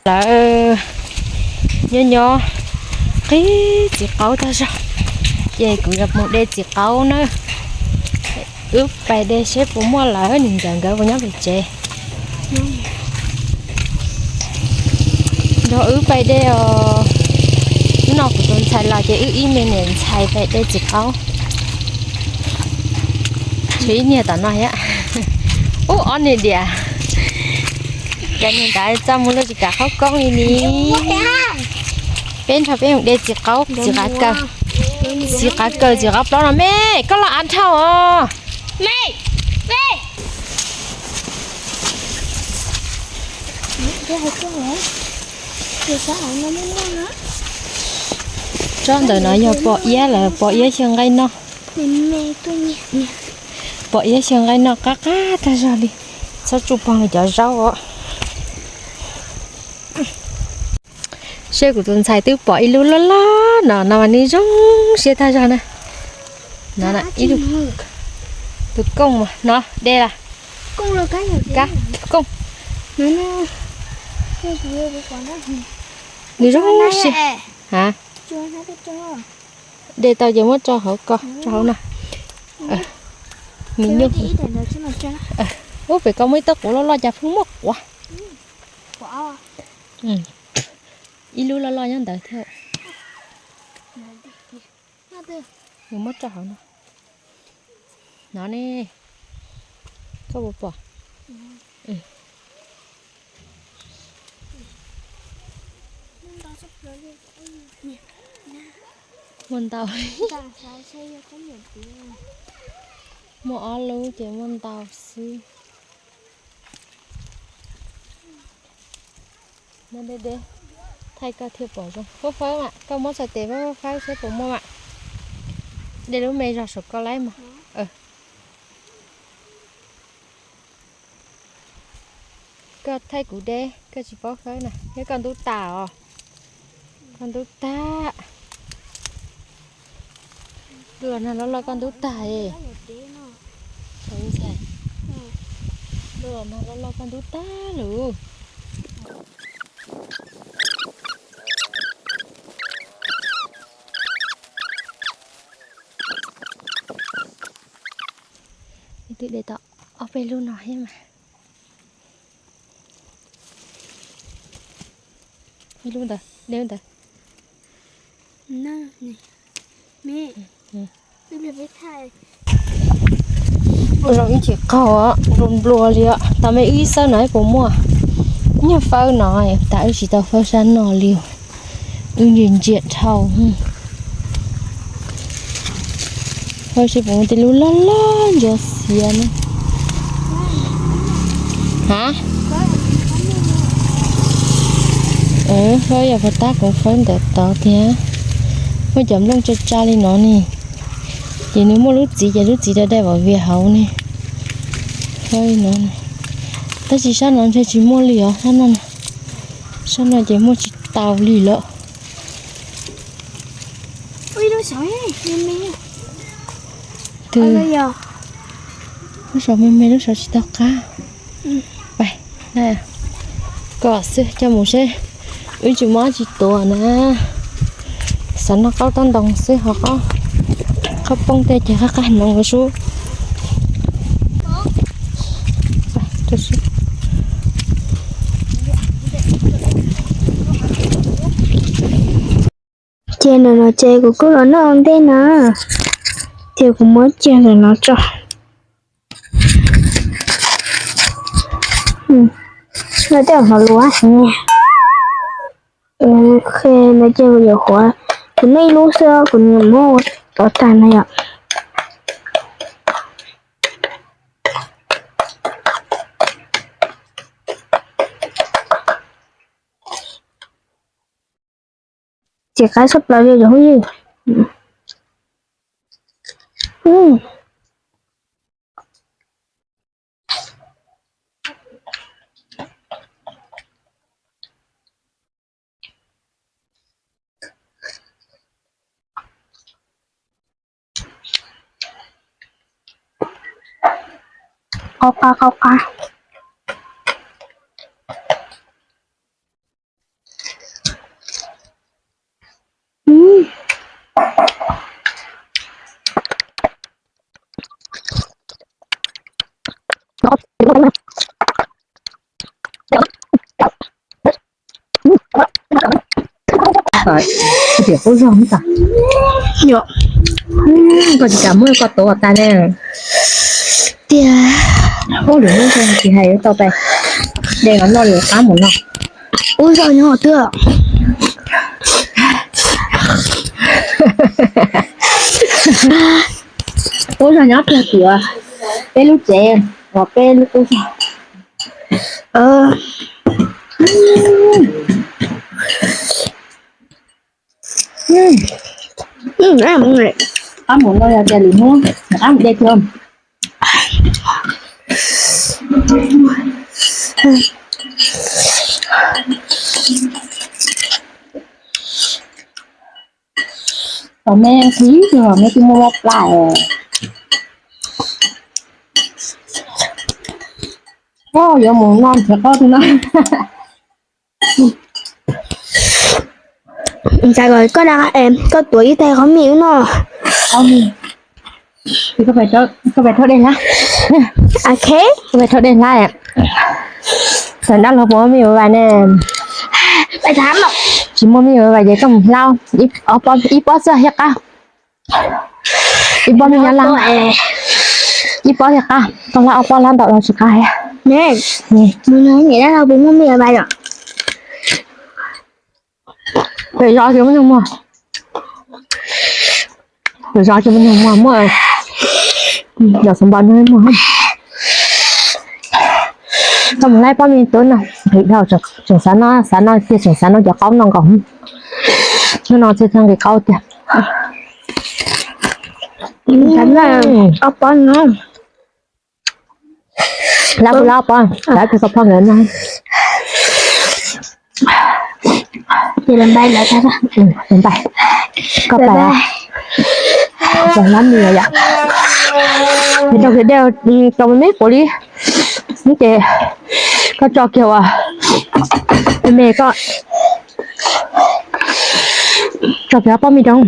Lawv nyob nyob qib txiv qaub tag zog, ces kuv yuav mus de txiv qaub na. Wb pais de seb puas muaj lawv, nws nkawd nkawd puas nyob pem tsev. Nrog wb pais de os. Hnub no kuv tus ntxhais los ces wb ib me niam ntxhais pais de txiv qaub. Tshuav ib niag tom no thiab. Ub, ob niag diam. Cov niag ntawd txaj muag luaj tsis kam qhaub koob li ni. Peb nrog peb mus de txiv qaub, txiv qav kaws. Txiv qav kaws, txiv qaub plaub no me, koj los av dhau os. Tsob ntawm no yog pom iab lawm, pom iab xyaw nqaij noj. Pom iab xyaw nqaij noj qab qab tag zog li. Txhob tsuj pog cov zaub os. Seb kuv tus ntxhais twb pom ib lub loj loj no, no mas nws zoo siab tag zog na. No ib lub, tus kooj no de las. Kab tus kooj. Nws zoo siab. Ha, de tau ces muab tso hauv ko, tso hauv no. Nws nyuj. Ub, pem ko muaj ib tog quav loj loj cas pheej muaj quav. Ib lub loj loj nyob ntawd thiab. Nws muab tso hauv no. No ne, koj puas pom? Muaj ntau. Muaj ob lub ces muaj ntau xwb. Muab de de, thaij koj thiaj pom zoo. Fawb fawb mas, koj muab txhais tes fawb fawb seb puas muaj mas. De lub me zog saum ko laib mas. Koj thaij kuv de, koj tsis paub fawb na, yog koj ntub tas os. Koj ntub tag. Lub los nag loj loj koj ntub tag e. Lub los nag loj loj koj ntub tag lawm. Twb de tau ob peb lub no thiab mas. Ib lub ntawd, de lub ntawd. Ua zoo ib chim qaug nplua nplua li os. Tau me wb xawb no puas muaj. Nyuag fawb no, tas wb tsis tau fawb sab no li. Wb ntsia ntsia dhau. Fawb seb puas muaj tej lub loj loj ntsuab xiav na. Ha? Fawb yog puas tab kuv fawb ntawm tod thiab. Muaj cov nplooj tsa tsa li no ne. Ces nws muaj lub txiv ces lub txiv dai dai vam vias hauv ne. Fawb no. Tab sis sab no ntshe tsis muaj li os, sab no. Sab no ces muaj tsis tau li lawm. Lub saum me me, lub saum tsis tau qab. Kom xwb coj mus seb. Wb tsis muaj dab tsi tuav na. Xav noj qaub taub ntoo xwb ho qaub, qaub poob tej ces qab qab hnoov sub. Ces ntawm no ces kuv kuj los noj ua ntej na, ces kuv muab cia ntawm no tso. No tej no luav heev. Qhia no ces kuv yuav qhuav, kuv noj ib lub xwb kuv muab ua tod tag no yom. Ces qab tshaj plaws li cov phooj ywg. Qau qab qau qab. Tias qub zog tas. Koj tsis kam muab koj tuav tas ne. Tiag. Ub, lwm hnub tsis hais tau tas. De los noj lwm qab mus no. Qub zog nyob twg? Qub zog nyob twg tias peb lub tsev uas peb lub qub zog. Qab mus no yog tias lwm hnub qab mus de thiab. Tom me xwb los me twb muaj mob plab. Yuav mus no nrhiav qaub twg no. Koj tuav ib tais qhov mis no. Koj pais thauj dej lab. Ok. Koj pais thauj dej lab. Xav dab laug puas muaj me nyuam vais ne? Tsis muaj me nyuam vais ces koj mus hlab ib pob xwb thiaj qab. Ib pob me nyuam lab, ib pob thiaj qab, koj hlab ob pob hlab ntau los tsis qab. Dab laug puas muaj me nyuam vais? Pem zos ces muaj, pem zos ces muaj, muaj, muaj, yog xav npau no muaj. Koj mus hlab pob me tub no, nqhis dhau, tseem xav noj, xav noj tiag, tseem xav noj cov qaub no nkaus. Hnub no txhij txhia nqhis qaub tiag. Ob pob no. Lab kuj lab ob pob, lab kawg koj phob nkawd no. Koj pais, koj lab mis yom. Ces rau kiag dej rau me me puav li, ces koj tso kiag ua me me, koj tso kiag ob pob me rau.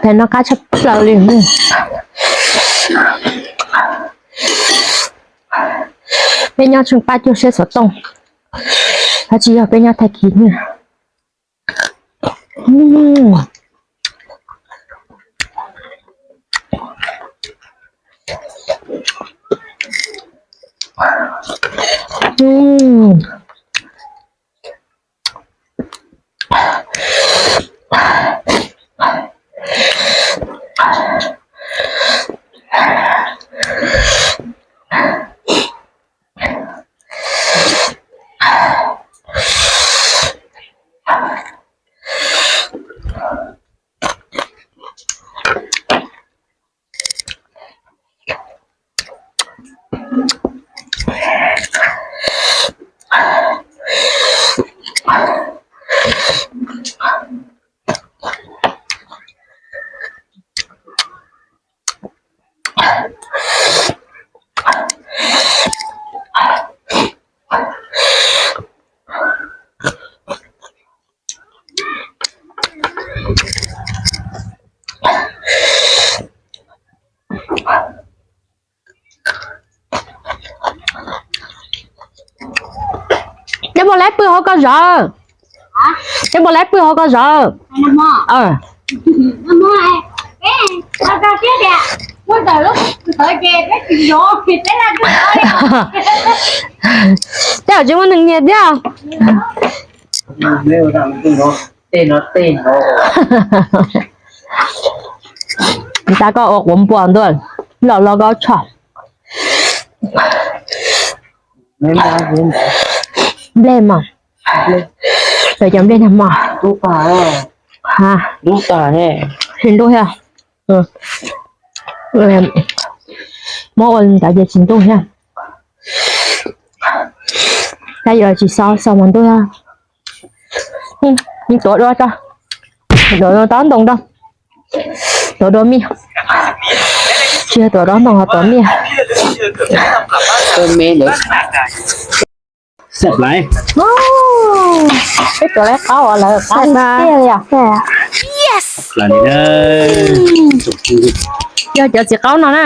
Tais no qab tshaj plaws li. Peb nyob tsheej pab cuag siab xov tooj, tab tsis yog peb nyob tag kis. Peb mus lawv pw hauv ko zov. Peb mus lawv pw hauv ko zov. Tej zaum tsis muaj neeg nyiam thiab. Tag koj ua quav npua ntuj, los los koj tshoj. Nplej mas, cov nplej nag mas, ha, tsis ntuj thiab. Muab ua ntawd ces tsis ntuj thiab. Tab yog tsis xaus, xaus mas ntuj thiab. Tuav dua tso, tuav dua tob ntoo rau, tuav dua mij, tsis yog tuav tob ntoo ho tuav mij. Peb tuav lawv qaub uas lawv qab tiag li os. Yog cov txiv qaub no na,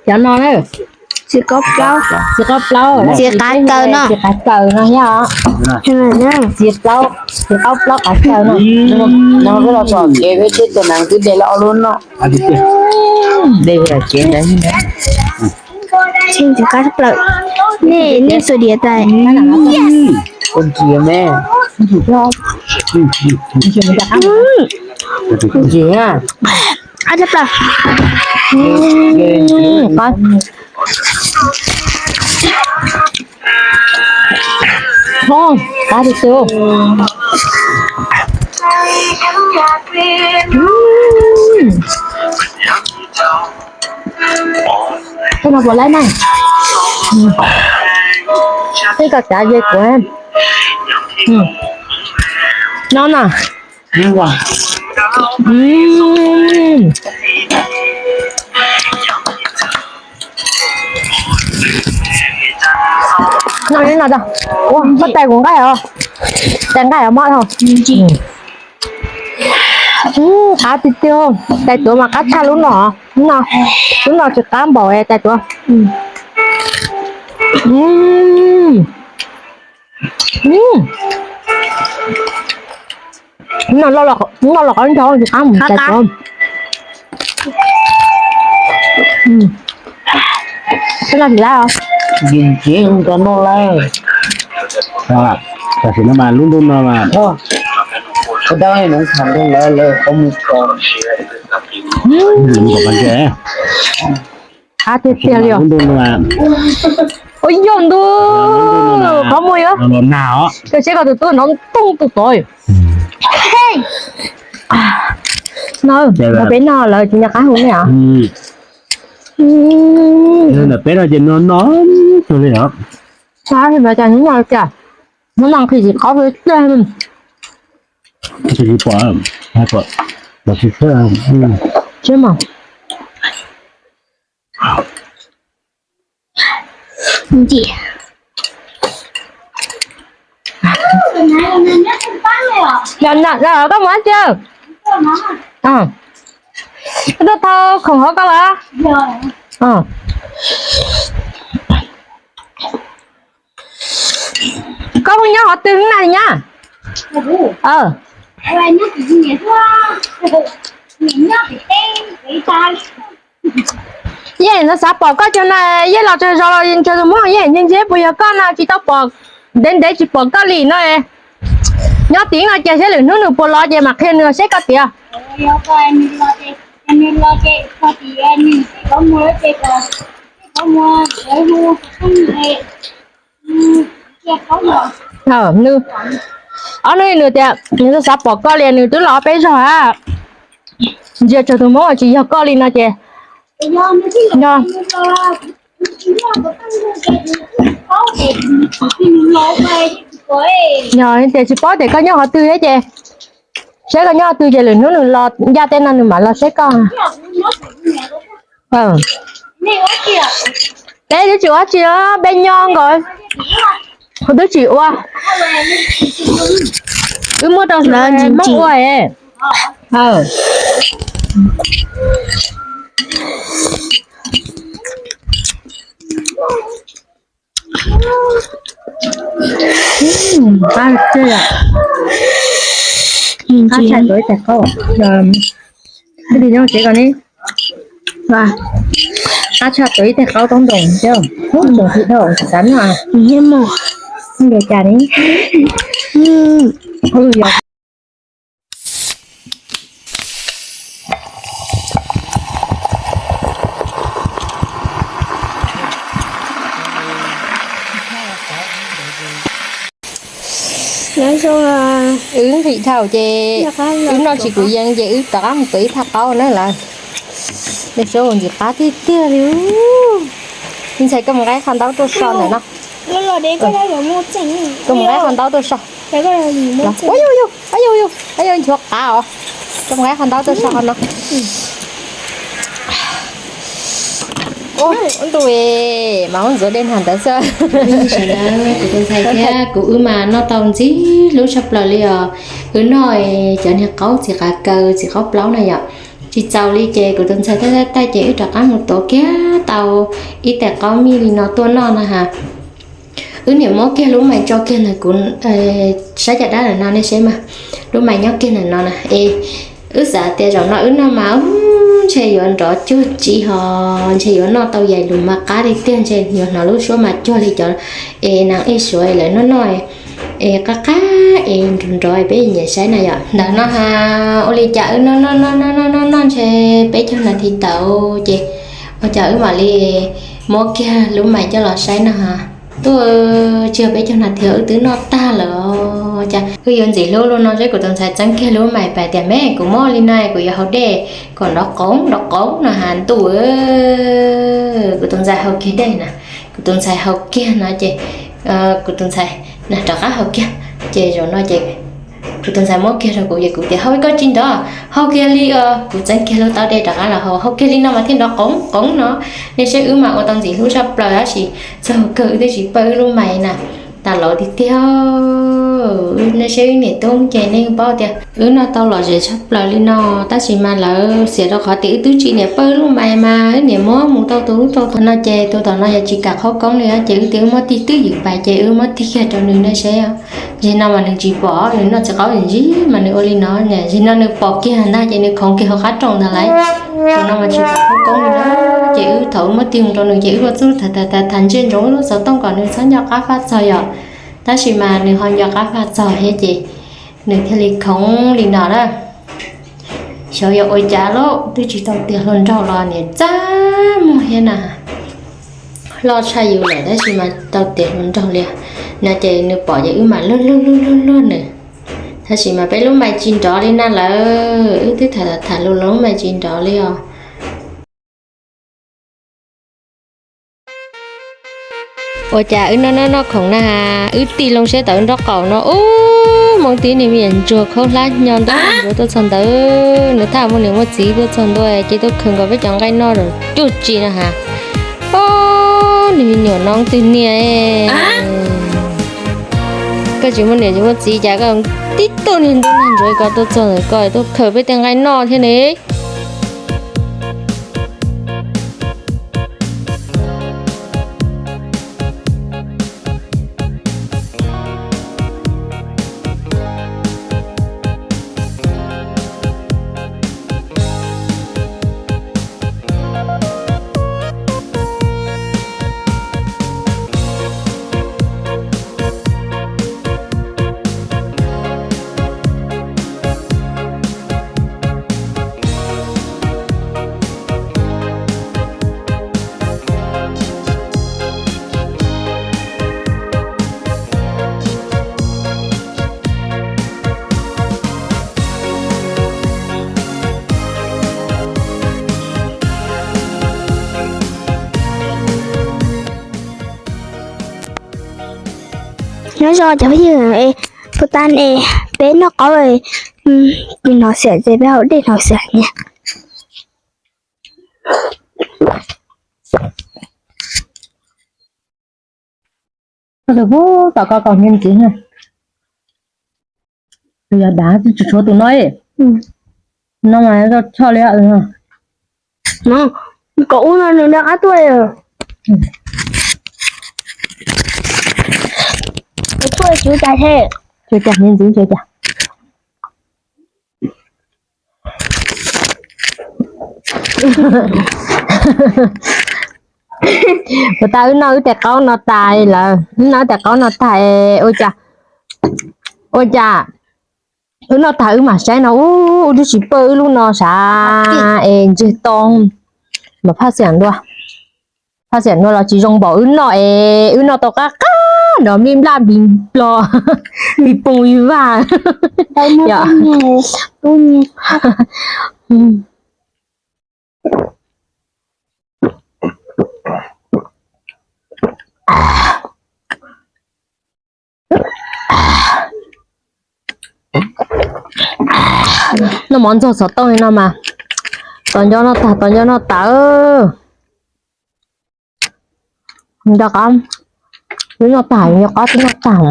cov no na, txiv qaub plaub, txiv qaub plaub, txiv qaub kaws no, txiv qaub kaws no thiab os. Txiv plaub, txiv qaub plaub qaub kaws no. No peb los txog kev peb tej tuam nees twb de lawm ob lub no. De txiv qaub plaub, nej xuas diav tas. Ntxim me, ntxim na. Qab tiag tiag. Tej no puas laib na? Tej ko cav ze kuv no na. No li no, ua koj tais kuv nqaij os, tais nqaij os mog. Qab tiag tiag, tais tuav mas qab tshaj lub no, lub no tsis qab npaum tais tuav. No los qhov ncho tsis qab mus tais tuav. Tab sis no mas lub ntuj no mas qab tiag tiag li os. Ua yog ntu, qhov muag yuav, koj saib koj tus tub no tooj tus tod. No, peb no lawv tsis nco qab hu ne os. Ntawm peb no ces no no li os. Hnub no cas, hnub no nqhis tsis qab tiag. Tsis pom, pom tsis txawj. Tsis mas. Koj mus dab tsi? Koj tuaj thau khoom hauv koj los? Koj mus nyob qhov twg na nyab? Yeej no xav pom koj cov na, yeej los tsaug zog los ntshe tus muab yeej ntse ntse puas yog koj no tsis tau pom, ntev ntev tsis pom koj li no. Nyob tim no ces seb lwm hnub nws puas los ces mam qhia nws seb koj tias. Nws, ob hnub nws tias nws xav pom koj li nws twb los peb zog a. Ntsia tsaug tus muab tsis yog koj li no ces, yog tias tsis paub tias koj nyob qhov twg thiab ces, saib koj nyob qhov twg ces lwm hnub nws los ncaj tej no nws mam los saib koj. Peb twb tsis ua tsi, peb nyob nkaus, twb tsis ua. Wb muab rau Hmoob ua es. Qab tshaj tuav ib tais qaub, ib tais nyob tsev ko ne. Qab tshaj tuav ib tais qaub taub ntoos thiab, tsoom hwm dhau tsis xav noj. Nyob cas ne. Wb nqhis dhau ces wb noj tsis kuv yees ces wb rov qab mus tuav ib thaj qaub na lawm. Ntxim qab tiag tiag li. Ntxhais koj mus nqa qhov ntaub tuaj so ntawm no. Koj mus nqa qhov ntaub tuaj so. Ua yog, ua yog, ua yog, nchuav qav os. Coj nqa qhov ntaub tuaj so qhov no. Ua ntu, mas ua ntxuav dej nag ntawd xwb. Sawv daws, kuv tus ntxhais thiab kuv wb mas noj tau ntxim hlub tshaj plaws li os. Wb noj cov niag qaub txiv qav kaws txiv qaub plaub no yom. Tsis txaus li ces kuv tus ntxhais taij taij ces wb rov qab mus tuav kiag tau ib tais qaub mij li no tuaj noj no ha. Wb niam muab kiag lub mais tso kiag ntawm kuv, saib caj dab ntawm no nej saib mas, lub mais nyob kiag ntawm no na es, wb xav tias zaum no wb noj mas ntshe yuav nrov cuag tsi ho ntshe yuav noj tau yaim lus mas qab li tiag ntshe yuav hnov lub suab mas cuag li cov es nas ej suav lawv noj noj es qab qab es nrov nrov peb nyiam saib na yom. Ntawm no ha, ua li cas wb noj noj noj noj noj noj ntshe peb caug nas this tawm ces ua cas wb mam li muab kiag lub mais coj los saib no ha. Tuaj tsis yog peb caug nas this wb twb noj tag lawm os. Cas wb yuav ntxim hlub luaj no seb kuv tus ntxhais txeeb kiag lub mais pais tias me kuv muab li no kuv yuav haus dej kom nrov qoov nrov qoov no ha ntuj. Kuv tus ntxhais haus kiag dej na, kuv tus ntxhais haus kiag no ces kuv tus ntxhais na rov qab haus kiag ces zaum no ces kuv tus ntxhais muab kiag rau kuv ces kuv tias haus koj tsis nrov haus kiag li os. Kuv txeeb kiag lub taub dej rov qab los haus, haus kiag li no mas thiaj nrov qoov qoov no. Nej saib wb mas ua tau ntxim hlub tshaj plaws tab sis txog kawg wb twb tsis pawj wb lub mais na. Tas laus tiag tiag. Nej saib wb niam tub ces nej paub tias wb noj tau lom zem tshaj plaws li no tab sis mas lawv xiam rau qhov tias wb twb tsis niam pawj wb lub mais mas wb niam muab mus tau tus lub rau tom no ces tus tom no yog tsis kam qhaub koob li ces wb tias wb muab tig twb ywm pais ces wb muab tig kiag rau nws nej saib. Zaum no mas nws tsis pom, nws noj txiv qaub ntsib mas nws ua li no. Zaum no nws pom kiag ntag ces nws khoov kiag hauv qab rooj ntag lauj. Zaum no mas tsis kam qhaub koob li na. Ces wb thaum wb muab tig mus rau nws ces wb ua txuj tham tham tham ntsej ntsoov wb lub xov tooj kom nws txhob nco qab faj txog yom. Tab sis mas nws ho nco qab faj txog thiab ces nws thiaj li khoov li no na. Xyov yog ua cas lauj, twb tsis tau tiav hluas nraug los niam txaj muag thiab na. Loj tshaj yus lawm tab sis mas tau tiav hluas nraug li no ces nws pom ces wb mam luag luag luag luag luag nws. Tab sis mas peb lub mais tsis nrov li na lawm, wb twb tham tham lus los lub mais tsis nrov li os. Ua cas wb noj noj noj khoom na, wb tig loo seb tau wb nraub qaum no ub, Hmoob tib neeg me nyuam ntsuag khaub hlab hnyo ntuj ntsuav tuaj txog ntawd, nws thaj muaj niam muaj txiv tuaj txog ntua ces tuaj khaws nkaus peb cov nqaij noj cuag tsi no ha. Ob, niag me nyuam no twg niag, koj tsis muaj niam tsis muaj txiv cas koj tib tug niag ntuj nag ntsuav ko tuaj txog ntawm ko tuaj khaws peb tej nqaij noj thiab ne. Nyob zoo cov phooj ywg, puas tas ne, peb noj qaub, hnov xiam ces peb haus dej hnov xiam ne. Tus pub tom ko kaus hniav ntxiv na. Tus yog dav tsis tshuav tus no. No mas choj li. Kaum ub no nws nrog qab tuaj. Tuaj tsuv cas he. Tsuv cas hniav ntxiv tsuv cas. Puas tas wb noj wb tais qaub no tas lawm, wb noj wb tais qaub no tas, ua cas, ua cas wb noj tag wb mam saib no ub, wb twb tsis pawj wb lub no sav es ntseg too. Mas phaj xiam dua, phaj xiam dua los tsis zoo npaum wb noj es wb noj tau qab qab nrov npij nplaj npis nplo, npis poog npis vaj. Noj mov ntxuag xov tooj li no mas, tos nco noj tag, tos nco noj tag. Nco qab, twb noj tag, nco qab twb noj tag.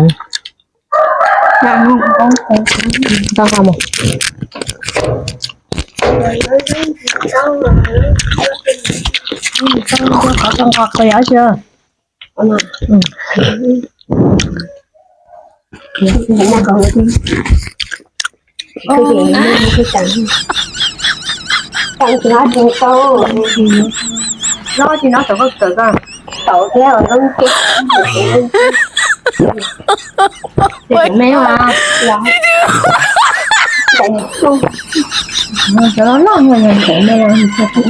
Tau ha mus. Qhov tau nqos qhov yov sia. Tsis no tsis no tau kawm kawm tau thiab. Cov no loj no cov me no tsis tau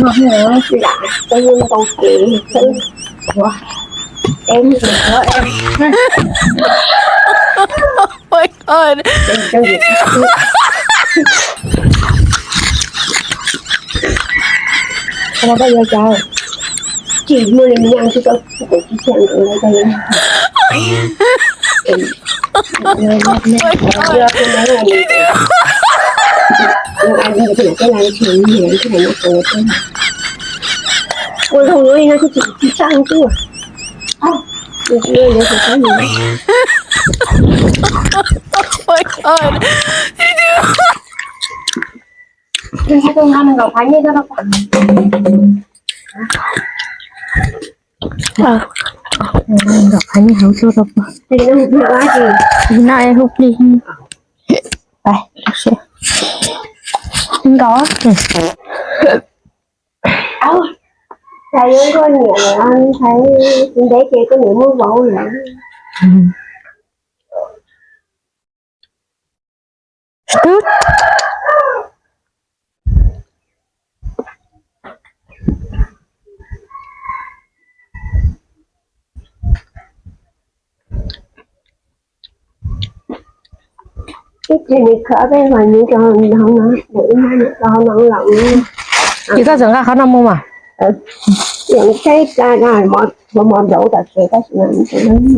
noj thiab. Tsis muaj li nyaj tsis tau, tsis tau tsis tau. Ua zoo li no tsis tau tsis tau. Nkaum qhov nyiaj hauv tuaj rau pog. No es hu plig. Nkaum. Thais yuav nkauj niam lawm, thais ntev ces koj niam muaj vauv lawm. Ib txhia nws khawb peb mas nws rau hauv no, ib no nws rau hauv no lawm. Ces koj txawm nqa qhov no mus mas. Tseem tsheb tsa mov ntaub tam tes tab sis mas wb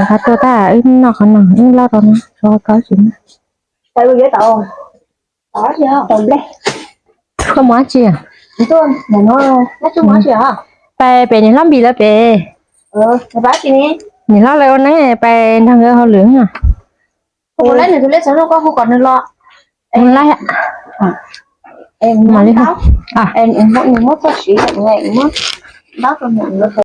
qhov tuaj tag wb noj qhov no wb loj rau no tso koj tsis no. Koj mus dab tsi? Pais pem niam hlob Npis lawv pem. Niam hlob lawv ua neeb pais nrog nkawd hauj lwm. Mus laij.